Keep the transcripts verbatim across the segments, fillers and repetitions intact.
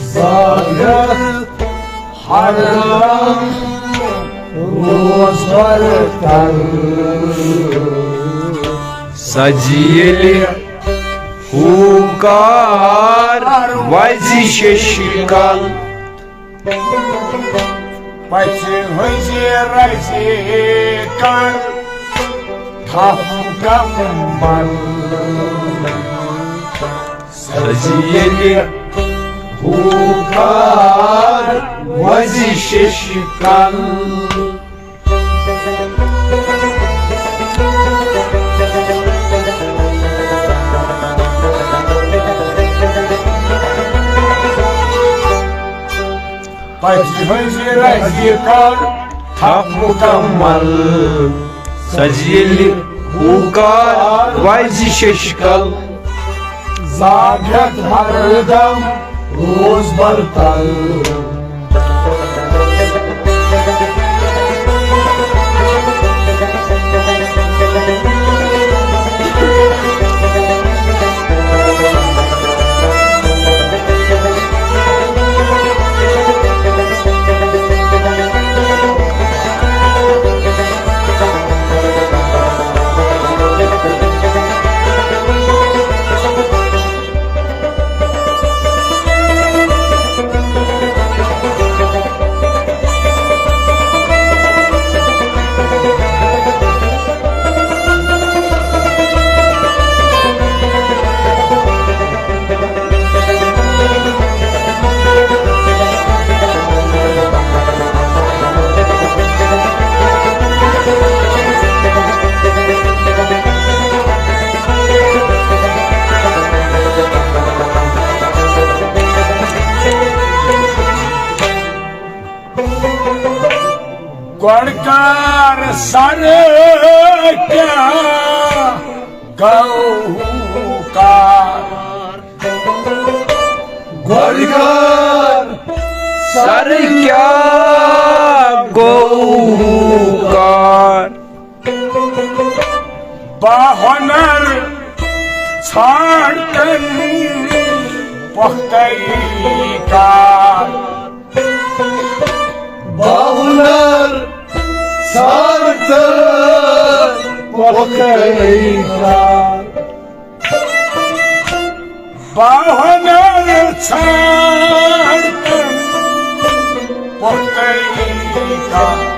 زاگرت ہردم روز برتل۔ سجہِ ییٚلہِ ہوٗکار وزِ شیشہِ کل۔ پژھِ ہٕنٛزِ رزِ کر تھپھ کمبل۔ سجہِ ییٚلہِ ہوٗکار وزِ شیشہِ کل۔ پژھِ ہٕنٛزِ رزِ کر تھپھ مکمل۔ سجہِ ییٚلہِ ہوٗکار وزِ شیشہِ کل۔ زاگ ہٮ۪تھ ہردم روز برتل۔ گۄڈٕ کر سر کیٛاہ گوٚو کار؟ گۄڈٕ کر سر کیٛاہ گوٚو کار؟ بہٕ ہُنر ژھانٛڈتن پۄختٕے کار۔ بہٕ ہُنر ژھانٛڈتن پۄختٕے کار۔ بہٕ ہُنر ژھانٛڈتن پۄختٕے کار۔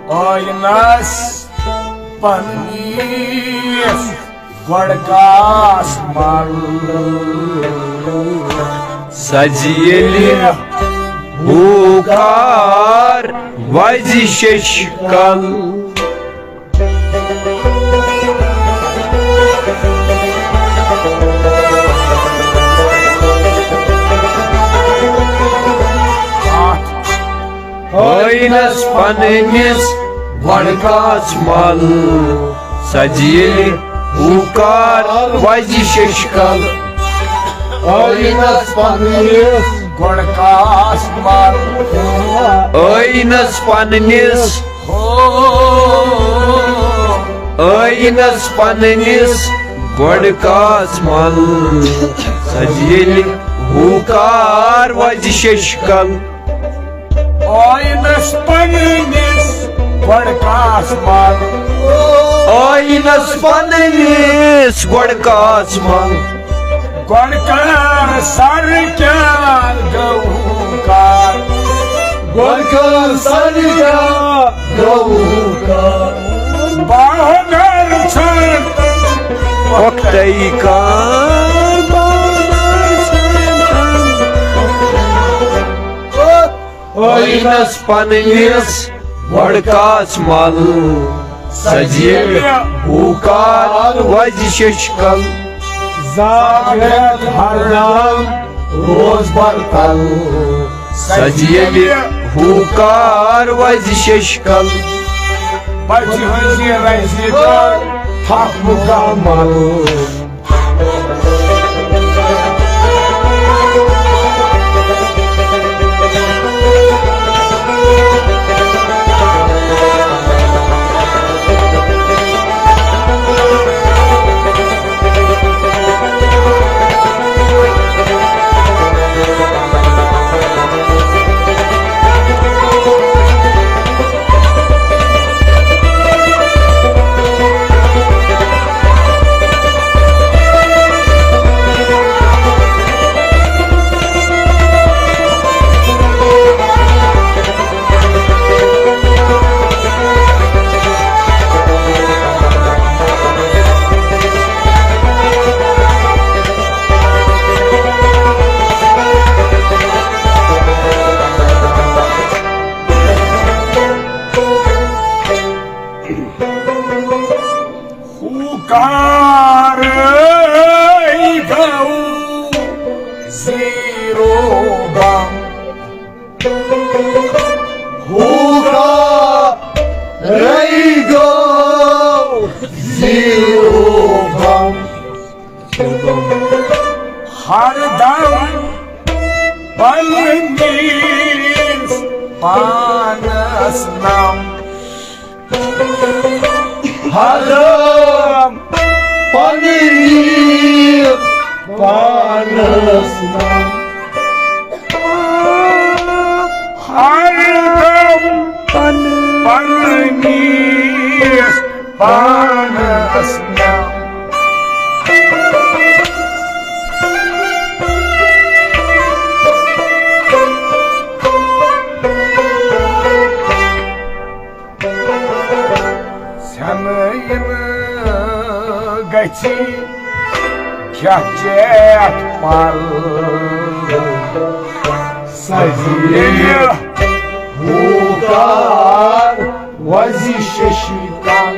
آینس پننِس گۄڈٕ کاس مل۔ سجہِ ییٚلہِ ہوٗکار وزِ شیشہِ کل۔ آینس پننِس گۄڈٕ کاس مل۔ سجہِ ییٚلہِ ہوٗکار وزِ شیشہِ کل۔ آینس پننِس گۄڈٕ کاس مل۔ آینس پننِس۔ آینس پننِس گۄڈٕ کاس مل۔ سجہِ ییٚلہِ ہوٗکار وزِ شیشہِ کل۔ آینس پننِس گۄڈٕ کاس مل۔ آینس پننِس گۄڈٕ کاس مل۔ گۄڈٕ کر سر کیٛاہ گوٚو کار؟ گۄڈٕ کر سر کیٛاہ گوٚو کار؟ بہٕ ہُنر ژھانٛڈتن پۄختٕے کار۔ آینس پننِس گۄڈٕ کاس مل۔ سجہِ ییٚلہِ ہوٗکار وزِ شیشہِ کل۔ زاگ ہٮ۪تھ ہردم روز برتل۔ سجہِ ییٚلہِ ہوٗکار وزِ شیشہِ کل۔ پژھِ ہٕنٛزِ رزِ کر تھپھ مکمل۔ ہوکارے گوٚو زیٖروٗ بم۔ ہر دم پننِس پانس نم۔ ہر دم پننِس پانس نم۔ ہر دم پننِس پانس نم۔ ژھٮ۪نہٕ یِنہٕ گژھِ کھٮ۪تھ چٮ۪تھ پل۔ سجہِ ییٚلہِ ہوٗکار وزِ ششی کل۔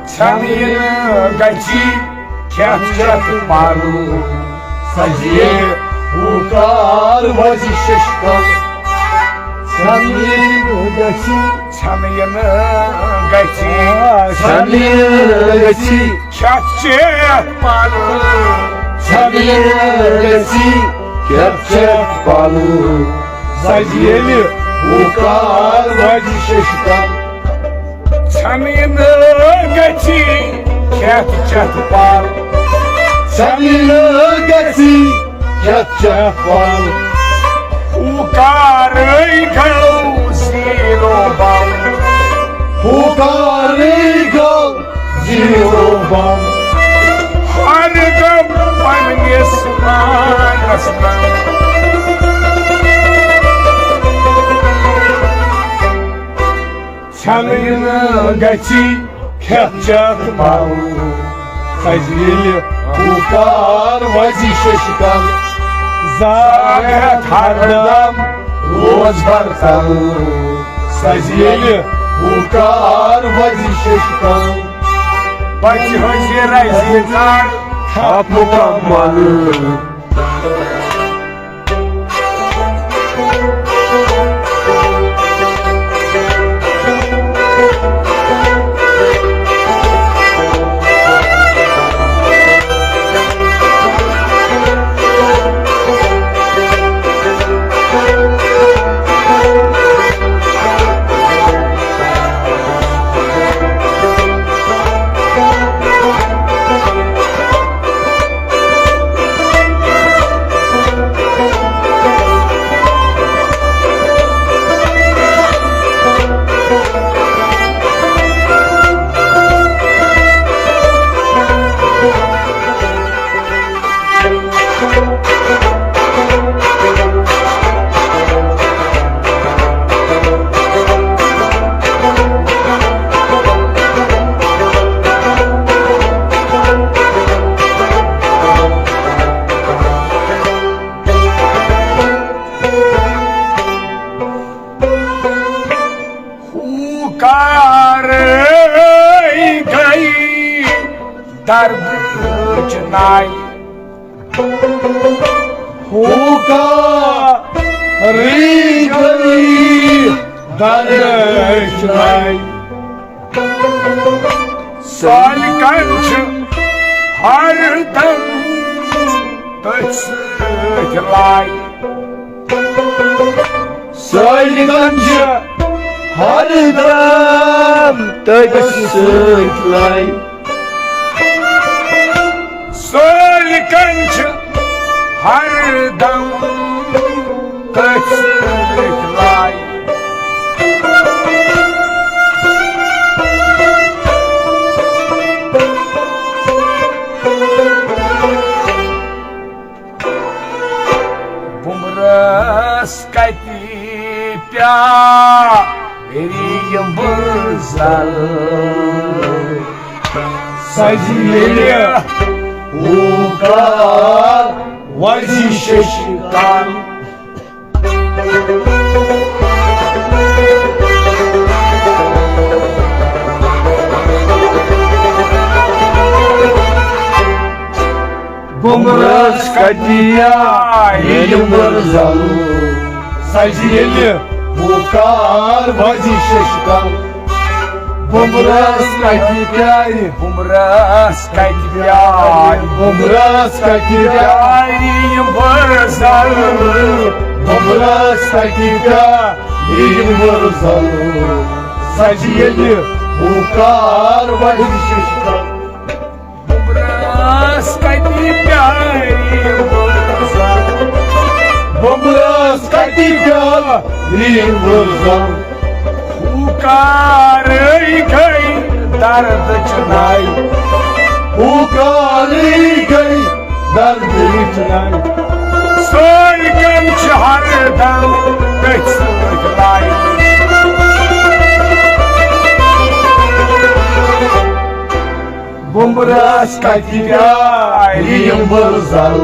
ژھٮ۪نہٕ یِنہٕ گژھِ کھٮ۪تھ چٮ۪تھ پل۔ سجہِ ہوٗکار وزِ ششی کل۔ ژھٮ۪نہٕ یِنہٕ گژھِ۔ ژھٮ۪نہٕ یِنہٕ گژھِ۔ ژھٮ۪نہٕ یِنہٕ گژھِ۔ کھٮ۪تھ چٮ۪تھ پل۔ ژھٮ۪نہٕ یِنہٕ گژھِ۔ کھٮ۪تھ چٮ۪تھ پل۔ سجہِ ییٚلہِ ہوٗکار وزِ ششی کل۔ ژھٮ۪نہٕ یِنہٕ گژھِ کھٮ۪تھ چٮ۪تھ پل۔ ژھٮ۪نہٕ یِنہٕ گژھِ کھٮ۪تھ چٮ۪تھ پل۔ ہوٗکارے گوٚو زیٖروٗ بم۔ ہوٗکارے گوٚو زیٖروٗ بم۔ ہر دم پننِس پانس نم۔ ژھٮ۪نہٕ یِنہٕ گژھِ کھٮ۪تھ چٮ۪تھ پل۔ سجہِ ییٚلہِ ہوٗکار وزِ ششی کل۔ زاگ ہٮ۪تھ ہر دم روز برتل۔ سجہِ ییٚلہِ ہوٗکار وزِ ششی کل۔ بچہِ ہٕنٛزِ رزِ کر تھپھ مکمل۔ ہوٗکارے گٔے دردٕچ ناے۔ ہوٗکارے گٔے دردٕچ ناے۔ سالکن چھِ ہر دم تٔتھۍ سۭتۍ لاے۔ سالکن چھِ ہر دم تٔتھۍ سۭتۍ لاے۔ سالکن چھِ ہر دم تٔتھۍ سۭتۍ لاے۔ بُمرَس کَتہِ پیارِ یِم بُزل۔ سَزِ ییٚلہِ ہوٗکار وَزِ ششکان۔ کتہِ پیٚیہِ یِم بُرزل؟ سجہِ ییٚلہِ ہُہ کار وزِ ششکل۔ بُمبرس کتہِ پیٚیہِ؟ بُمبرس کتہِ پیٚیہِ؟ بُمبرس کتہِ پیٚیہِ؟ یِم بُرزل۔ بُمبرس کتہِ پیٚیہِ؟ یِم بُرزل۔ سجہِ ییٚلہِ ہُہ کار وزِ ششکل۔ بُمبرس کتہِ پیٚیہِ بُرزل؟ بُمبرس کتہِ پیٚیہِ بُرزل؟ ہُہ کارٕے گٔے دردٕچ ناے۔ ہُہ کارٕے گٔے دردٕچ ناے۔ سٲلۍ کم چھِ ہردم تٔتھۍ سۭتۍ لایہِ۔ بُمبرس کتہِ پیٚیہِ یِم بُرزل؟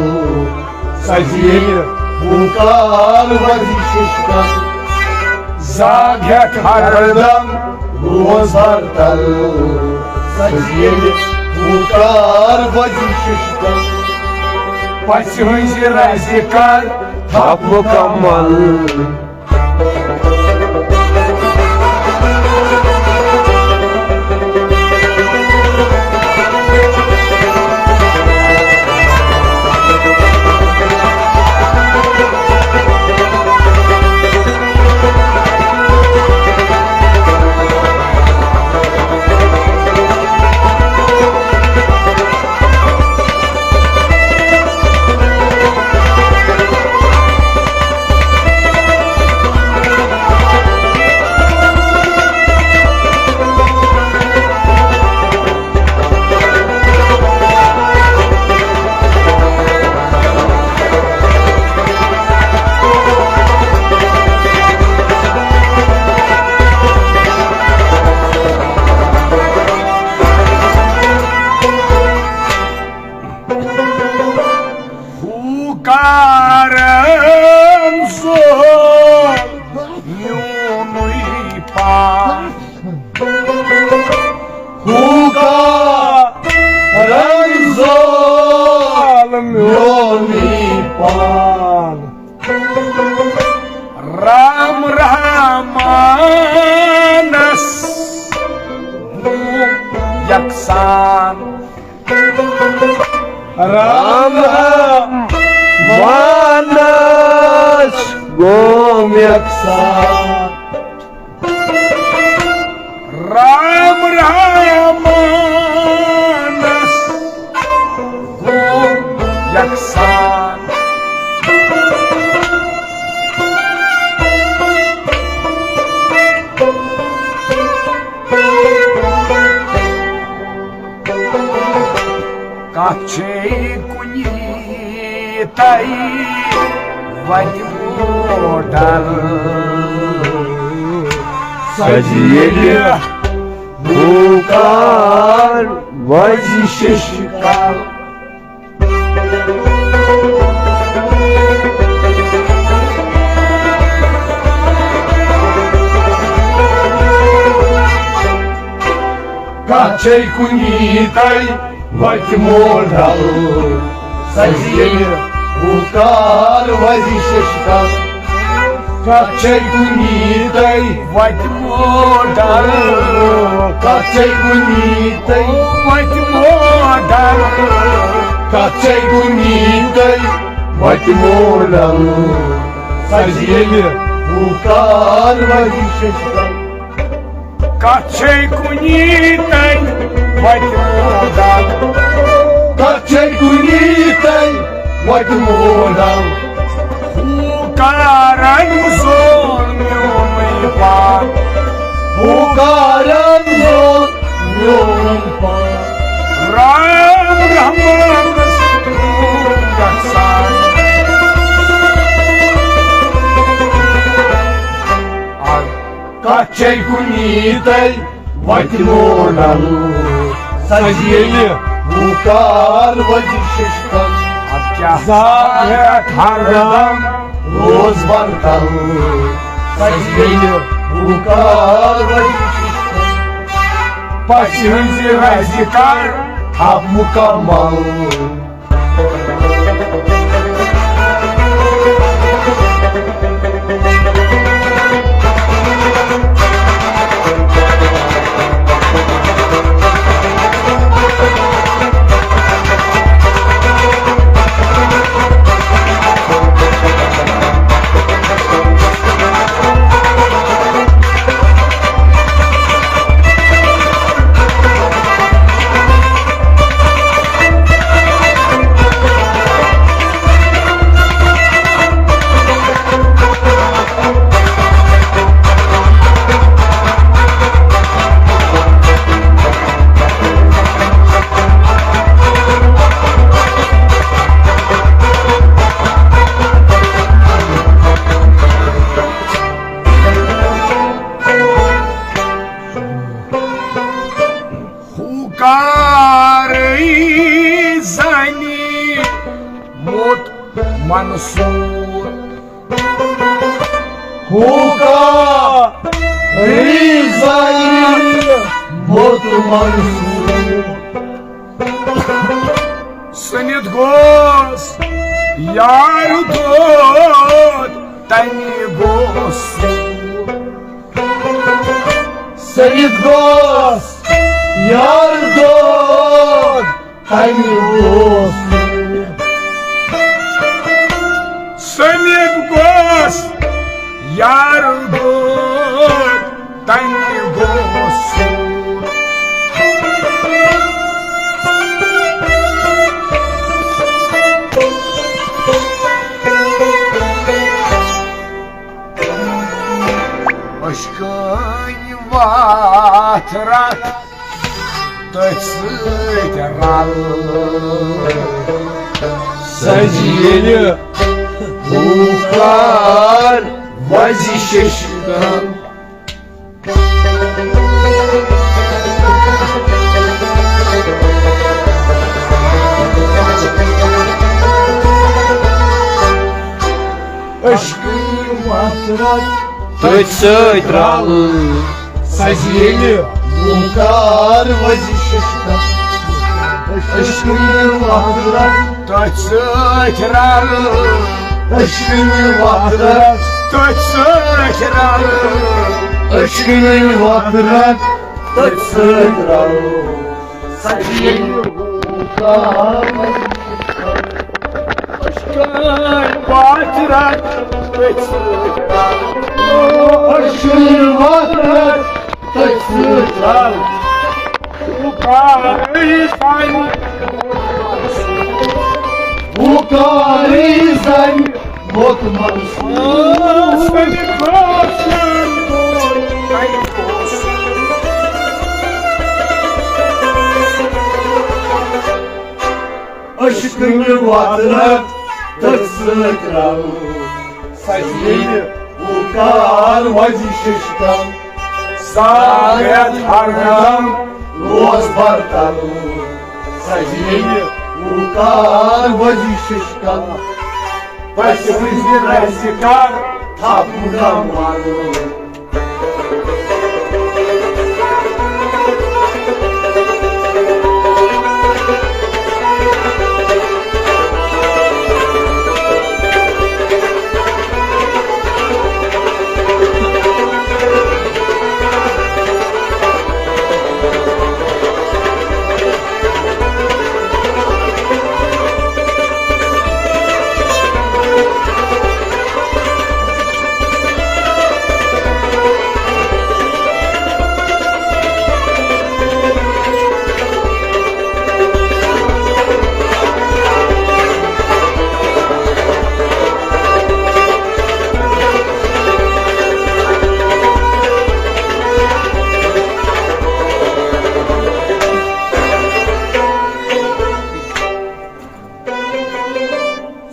سجہِ ییٚلہِ ہُہ کار وزِ ششکل۔ زاگ ہیٚتھ ہردم روز برتل۔ سجہِ ییٚلہِ ہُہ کار وزِ ششکل۔ پژھِ ہٕنٛزِ رزِ کر تھپھ مکمل۔ ہُہ کارن سُہ میونُے پان۔ ہُہ کارن سُہ میونُے پان۔ رام رحمانس یکسان۔ رام رحمانس گوم یکسان۔ رام رحمانس گوم یکسان۔ کتھ چھے کُنی تَے وَتہِ موٹر۔ سجہِ ییٚلہِ بُکار وَزِ ششکل۔ کتھ چھے کُنی تَے وَتہِ موٹر۔ سجہِ ییٚلہِ بُکار وَزِ ششکل۔ کتھ چھے کُنی تَے وَتہِ موٹر۔ کتھ چھے کُنی تَے وَتہِ موٹر۔ کتھ چھے کُنی تَے وَتہِ موٹر۔ سجہِ ییٚلہِ بُکار وَزِ ششکل۔ کتھ چھے کُنی تَے وَتہِ موڈل۔ کتھ چھے کُنی تَے وَتہِ موڈل۔ ہُہ کارن زون میونُے پان۔ ہُہ کارن زون میونُے پان۔ رام رحمانس یکسان۔ کتھ چھے کُنی تَے وَتہِ موڈل۔ سجہِ ییٚلہِ بُکار وَزِ ششکل۔ ادٕ کیٛاہ؟ زاگ ہیٚتھ ہردم روز برتل۔ سجہِ ییٚلہِ بُکار وَزِ ششکل۔ پژھِ ہٕنٛزِ رزِ کر تھپھ مکمل۔ کارٕے زانہِ موت منصور۔ ہوکا ریزائی موت منصور۔ سٔنِتھ گوس یار دود تَمہِ گوس۔ سٔنِتھ گوس یار دود تَمہِ گوس۔ سٔنِتھ گوس یار دود تَمہِ گوس۔ اشکن واتھ راتھ تٔتھۍ سۭتۍ رل۔ سجہِ ییٚلہِ ہوکار وزِ ششکم۔ اشکن واتھ راتھ تٔتھۍ سۭتۍ رل۔ سجہِ ییٚلہِ ہوکار وزِ ششکم۔ اشکن واتھ راتھ تٔتھۍ سۭتۍ رل۔ اشکن واتھ راتھ تٔتھۍ سۭتۍ رل۔ اشکن واتھ راتھ تٔتھۍ سۭتۍ رل۔ سجہِ ییٚلہِ ہوکار وزِ ششکم۔ اشکن واتھ راتھ تٔتھۍ سۭتۍ رل۔ اشکن واتھ راتھ تٔتھۍ سۭتۍ رل۔ ہوکارٕے زانہِ۔ ہوکارٕے زانہِ موت منصور۔ اشکن واتھ راتھ تٔتھۍ سۭتۍ رل۔ سجہِ ییٚلہِ ہوکار وزِ ششکم۔ ساغ ہٮ۪تھ ہردم روز برتل۔ سجہِ ییٚلہِ ہوکار وزِ ششکم۔ پژھِ وٕنزِ رزِ کر تھپھ مُدام وَنُن۔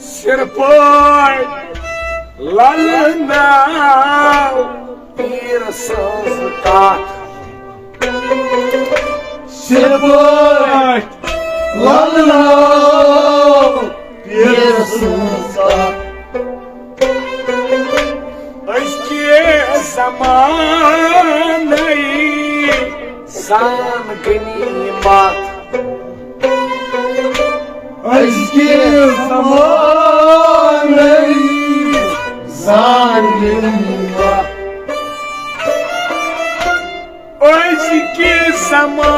سِرپٲرۍ للہٕ ناو پیٖر سٕنٛز کتھ۔ سِرپٲرۍ للہٕ ناو پیٖر سٕنٛز کتھ۔ أزکہِ زمانٕے زان غنیٖمت۔ أزکہِ زمانٕے زان غنیٖمت۔ أزکہِ زمانٕے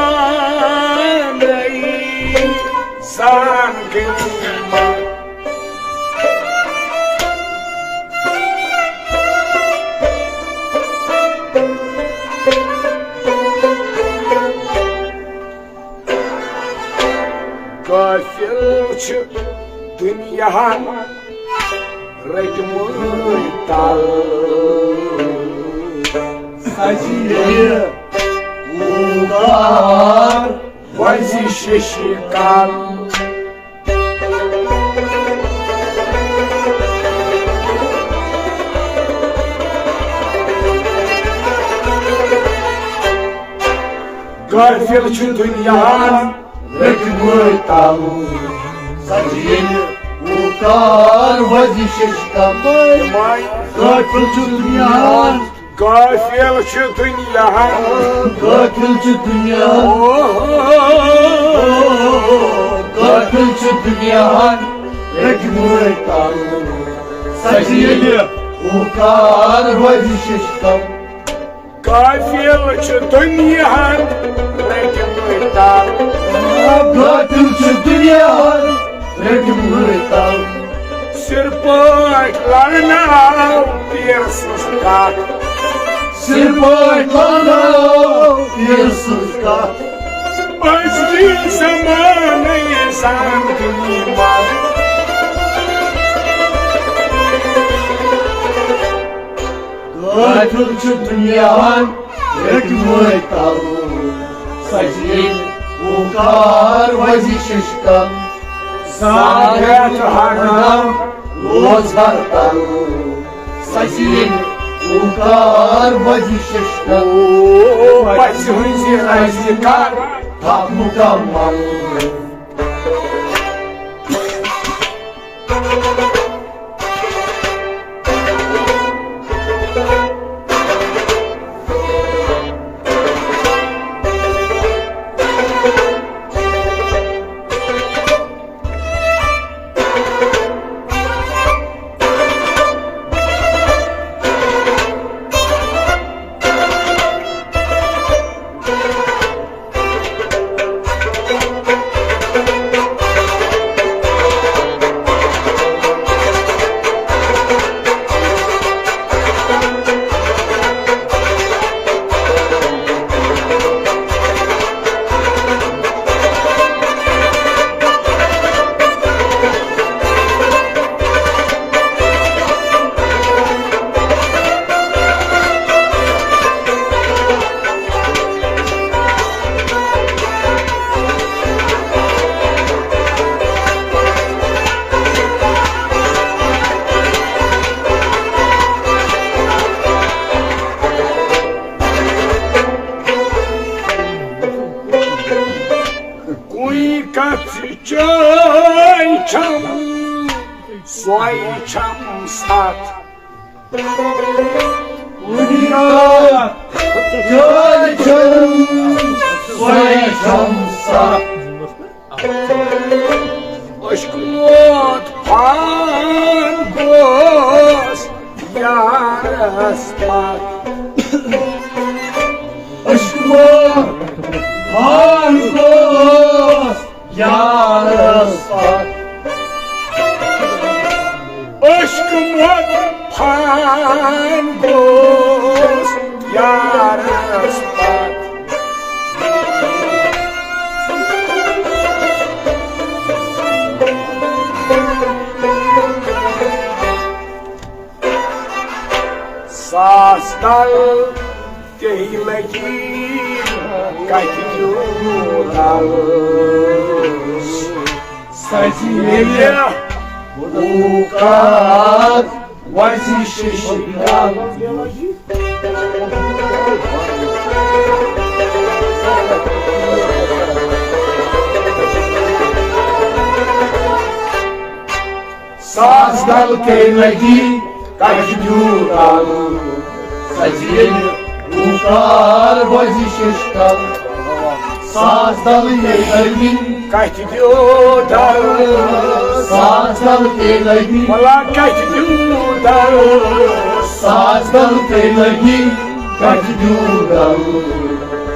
زان غنیٖمت۔ قٲفِل چھِ دُنیاہَن رٔٹمٕتۍ تَل۔ سجہِ ییٚلہِ ہوکار وزِ ششکم۔ غافل چھُ دُنیاہَن رٔٹۍ مٕتۍ تَل۔ سجہِ ییٚلہِ اوٗکار وَزِ ششکم۔ غافل چھُ دُنیاہَن۔ غافل چھُ دُنیاہَن۔ غافل چھُ دُنیاہَن۔ غافل چھُ دُنیاہَن رٔٹۍ مٕتۍ تَل۔ سجہِ ییٚلہِ اوٗکار وَزِ ششکم۔ غافل چھُ دُنیاہَن رٔٹۍ مٕتۍ تَل۔ غافل چھُ دُنیاہَن رٔٹۍ مٕتۍ تَل۔ سِرٕ پٲٹھۍ لڑناو پیٖر سٕنٛز کتھ۔ سِرٕ پٲٹھۍ لڑناو پیٖر سٕنٛز کتھ۔ أزی زمانہٕ یہِ زان دِلی منٛز۔ غافل چھُ دُنیاہَن رٔٹۍ مٕتۍ تَل۔ سجہِ ییٚلہِ اوٗکار وَزِ ششکم۔ زاگ ہٮ۪تھ ہردم روزدر تَل۔ سجہِ ییٚلہِ اوٗکار وَزِ ششکم۔ پژھِ ہٕنٛزِ رزِ کر تھپھ مُکمل۔ کُنہِ کتھِ چٲنۍ چھم، سۄے چھم ستھ۔ کُنہِ کتھِ چٲنۍ چھم، سۄے چھم ستھ۔ عشق موت پان گوس یارس پتھ۔ عشق موت پان گوس یارس پتھ۔ عشق موت پان گوس یارس پتھ۔ ساس تل تہِ لگی کتہِ یوٗتاہ۔ سجہِ ییٚلہِ اوٗکار وزِ ششکم۔ ساس دل کے لگی کتہِ دیوٗ دل۔ سجہِ ییٚلہِ اوٗکار وزِ ششکم۔ ساس دل کے لگی کتہِ دیوٗ دل۔ ساس دل کے لگی ولا کتہِ دیوٗ دل۔ ساس دل کے لگی کتہِ دیوٗ دل۔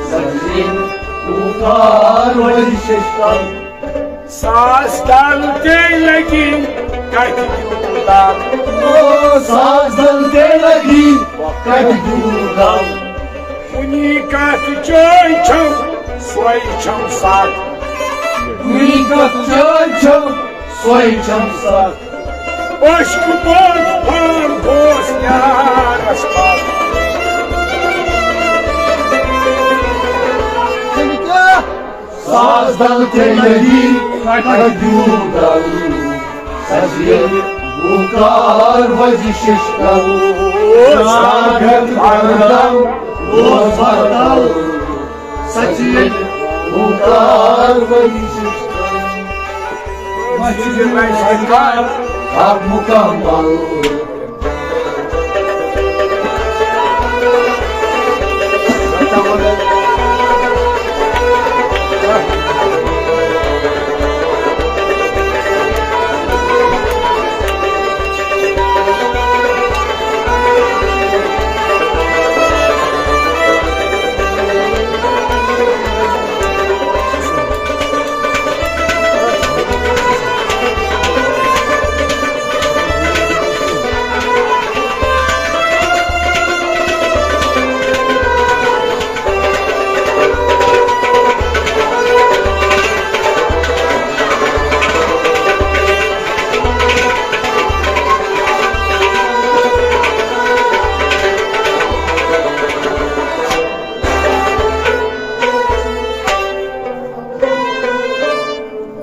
سجہِ ییٚلہِ اوٗکار وزِ ششکم۔ ساس دل تے لگی کتہِ دیوٗ دل۔ او ساس دل تے لگی کتہِ دیوٗ دل۔ کُنی کتھ چٲنۍ چھم، سۄے چھم ستھ۔ کُنی کتھ چٲنۍ چھم، سۄے چھم ستھ۔ عشق بوز پان گوس یارس پتھ۔ ساس دل تیٚلہِ لگی کتہِ دیوٗ دل۔ سجہِ ییٚلہِ اوٗکار وزِ ششکم۔ ساگت اردم روز بردل۔ سچی ہوں کار ورزش، مسجد میں سرکار اب مکمل۔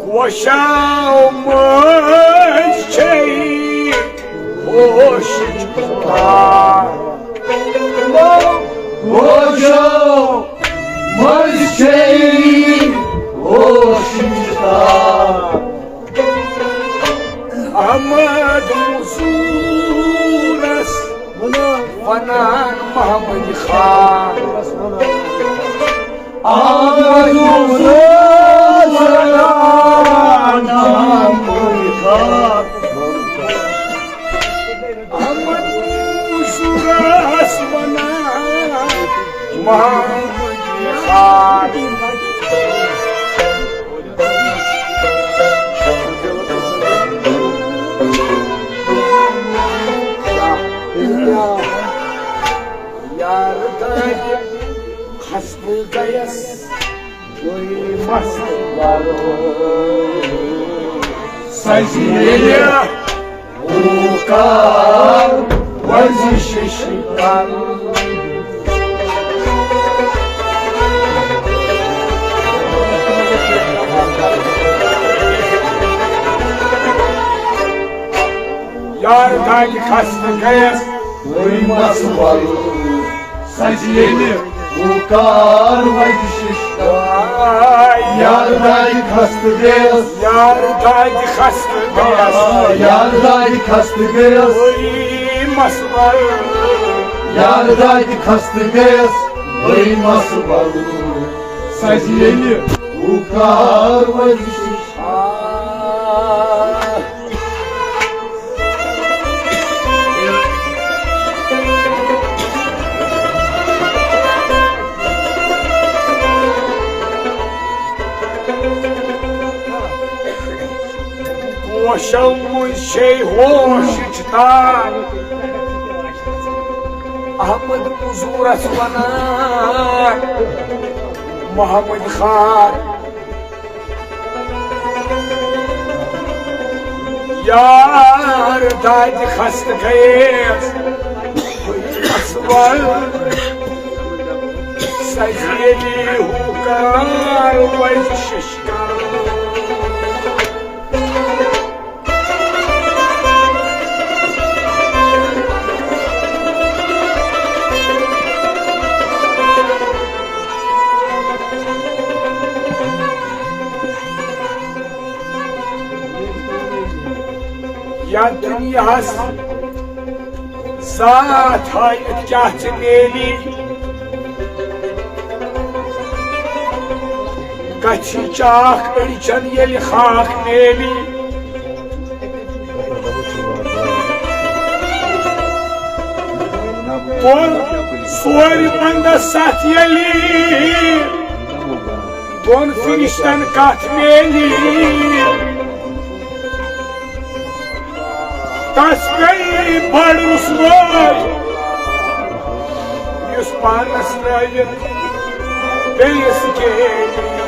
گوشو مٔنٛزۍ چھے ہوشٕچ تار۔ گوشو مٔنٛزۍ چھے ہوشٕچ تار۔ احمد مزورس ونان محمد خان۔ احمد مزورس ونان محمد خان۔ احمد مزورس ونان محمد خان۔ یار دادِ خستہٕ گیَس، وۄنۍ مَس وَرٲے۔ سَزِ ییٚلہِ ہُہ کار ورزشٕچ کَرُن۔ یار دادِ خستہٕ گیَس، وۄنۍ مَس وَرٲے۔ سَزِ ییٚلہِ ہُہ کار ورزشٕچ کَرُن۔ یار دادِ خستہٕ گیَس۔ یار دادِ خستہٕ گیَس۔ یار دادِ خستہٕ گیَس۔ وۄنۍ مَس وَرٲے۔ یار دادِ خستہٕ گیَس۔ وۄنۍ مَس وَرٲے۔ سَزِ ییٚلہِ ہُہ کار ورزشٕچ۔ گوشو مٔنٛزۍ چھے ہوشٕچ تار۔ احمد مزورس ونان محمد خان۔ یار دادِ خستہٕ گیَس، اصغر سَزِ ییٚلہِ ہُہ کار ورزشٕچ کَرُن۔ یتھ دُنیاہس ذات ہٲوِتھ کیٛاہ ژےٚ میلی؟ گژھِ چاکھ أڑجن ییٚلہِ خاک میلی۔ بۄن ژورِ بندس ستھ ییٚلہِ، بۄن فرشتن کتھ میلی۔ تس گٔیہِ بٔڑ رسوٲے، یُس پانس ترٲوِتھ بیٚیِس گیلی۔